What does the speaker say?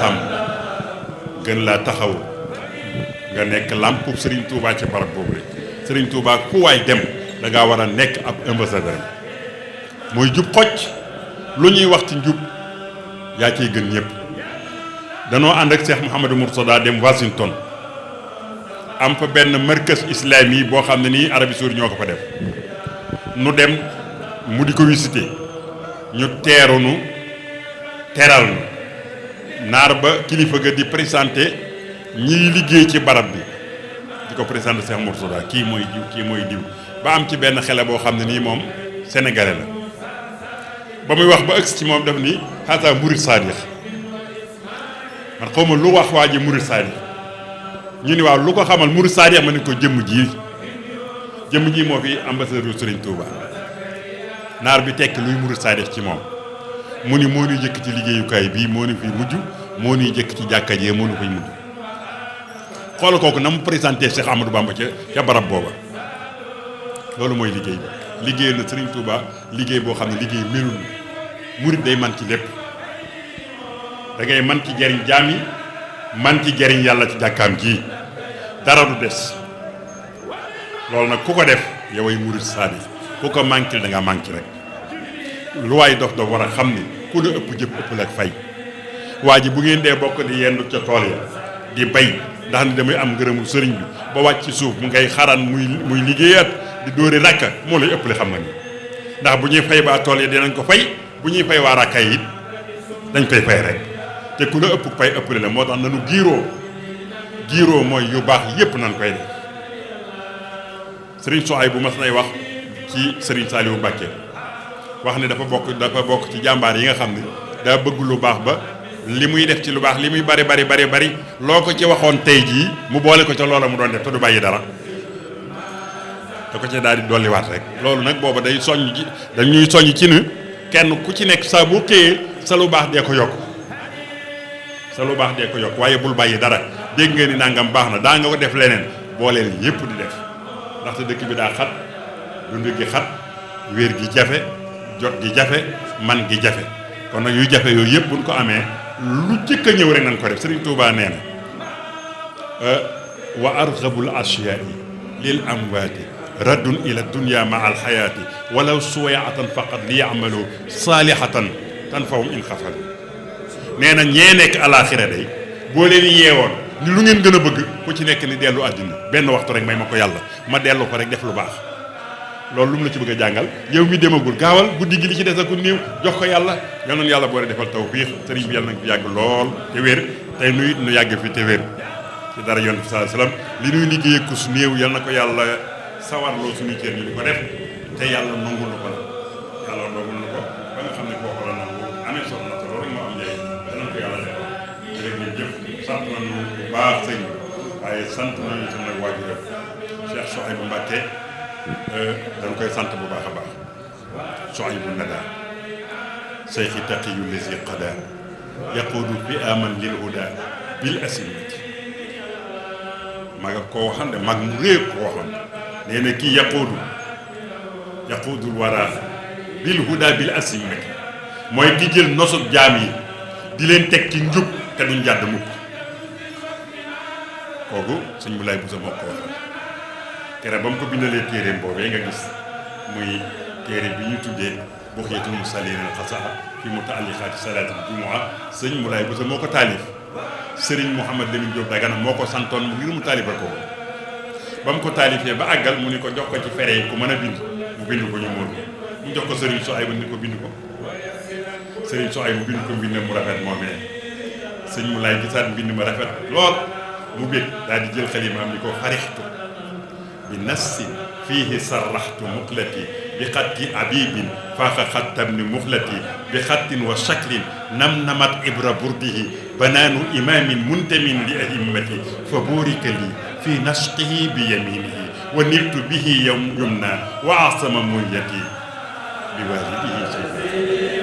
sàmm gën laa taxaw nga nekk làmpub Serigne Touba ci barab boobu rek Serigne Touba ku waay dem da ngaa war a nekk ab ambassadeur mooy jub xocc lu ñuy wax ci njub yaa ciy gën ñëpp. danoo ànd ak Cheikh Mouhamadou Mourtada dem Washington am fa benn markas islami boo xam ne nii Arabie Saoudite ñoo ko fa def nu dem mu di ko visité ñu teeru nu teral nu naar ba kilifa ga di présenté ñiy liggéey ci barab bi di ko présenté Cheikh Mourtada kii mooy diw kii mooy diw ba am ci benn xele boo xam ne nii moom sénégalais la ba muy wax ba ëgsi ci moom def ni xaata murid saadix man xaw ma lu wax waa ji murid saadix ñu ni waaw lu ko xamal murid saadix ma ne ko jëmm ji moo fi ambassadeur Serigne Touba naar bi tekki luy murid saadix ci moom mu ni moo ñuy jëkk ci liggéeyukaay bii moo ñu fi mujj moo ñuy jëkk ci jàkka jee moo ñu fay mujj xoolal kooku na mu présenté Cheikh Amadou Bamba ca barab booba loolu mooy liggéey bi liggéey na Serigne Touba liggéey boo xam ne liggéey melul murid day man ci lépp da ngay man ci jariñ jaam yi man ci jariñ yàlla ci jàkkaam ji dara du des loolu nag ku ko def yow ay murid saadi ku ko manqué da nga manqué rek lu waay dof dof war a xam ni ku la ëpp jëpp ëpp la fay waa ji bu ngeen dee bokk di yendu ca tool ya di bay ndax ni damay am ngërëmul sëriñ bi ba wàcc ci suuf mu ngay xaran muy liggéeyaat di dóori rakka moo lay ëpp li xam na ni ndax bu ñuy fay baa tool ya dinañ ko fay bu ñuy fay waa rakka yi it dañ koy fay rek te ku la ëpp fay ëpp la moo tax nanu giiroo mooy yu baax yépp nañ koy def sëriñ Soxay bu mas nay wax ci sëriñ Saliou Mbacké wax ne dafa bokk ci jàmbaar yi nga xam ne daa bëgg lu baax ba li muy def ci lu baax li muy bari loo ko ci waxoon tey jii mu boole ko ca loola mu doon def te du bàyyi dara da ko ca daal di dolliwaat rek loolu nag booba dañuy soññ ci ne kenn ku ci nekk saa boo xëyee sa lu baax dee ko yokk waaye bul bàyyi dara dégg nga ni nangam baax na daa nga ko def leneen booleel yépp di def ndaxte dëkk bi daa xat dund gi xat wér gi jafe jot gi jafe man gi jafe kon nag yu jafe yooyu yëpp buñ ko amee lu jëkk a ñëw rek nañ ko def Serigne Touba nee na wa arghabul ashyaa'i lil amwaati raddun ila dunya ma al xayaati walaw suwayaatan faqat li yamalu saalihatan tanfahum in xafalu nee na ñee nekk alaaxira day boo leen yeewoon ni lu ngeen gën a bëgg ku ci nekk ni dellu àddina benn waxtu rek may ma ko yàlla ma dellu ko rek def lu baax loolu lu mu la ci bëgg a jàngal yow mi demagul gaawal guddi gi li ci des ak néew jox ko yàlla yal na yàlla boole defal tawfiix sëriñ bi yàlla na fi yàgg lool te wér tey nuy nu yàgg fi te wér ci dara yonent bi sallallahu alayhi wasallam li nuy liggéey ku su néew yal na ko yàlla sawarloo suñu cër ñu di ko def te yàlla nangul na ko nag yàlla nangul na ko ba nga xam ne kooku la nangu amee solo na te loolu moo am njëriñ danañ ko yàlla def jërëjëf sant nañu bu baax sëñ bi waaye sant nañu tam nag waajuram Cheikh Souhaïbou Mbacké dañ koy sant bu baax a baax Souhaïbou Nada seyxi taqiyu lesi qada yaquudu bi aman lil huda bil asimati mag koo waxam de mag mu réer koo waxam nee na kii yaquudul wara bil huda bil asimati mooy ki jël nosub jaam yi di leen teg ci njub te duñ jàdd mukk kooku sëñ bu lay bu sa moo ko waxam kere ba mu ko bindalee téeréem boobee nga gis muy téere bi ñu tuddee Bughyatul Musallin al-Qasaa fi muta'alliqaati salaatil jumu'a sëñ Moulay Bousso moo ko taalif Serigne Mouhamad Lamine Diop Dagana moo ko santoon mu ngir mu taalifal ko ba mu ko taalifee ba àggal mu ni ko jox ko ci fere yi ku mën a bind mu bind ko ñu móol mu jox ko Serigne Souhaïbou ni ko bind ko Serigne Souhaïbou bind ko mbind mu rafet moomee sëñ Moulay gisaat mbind ma rafet lool mu bég daal di jël xalimaam ni ko farixtu bi nassin fiihi sarraxtu muqlati bi xatti abibin faaxa xattam ni muxlati bi xattin wa shaklin namnamat ibra burdihi banaanu imaamin muntamin li ahimmati fa buurika li fi nashqihi bi yaminihi wa niltu bihi yumna wa asama munyati bi waalidihi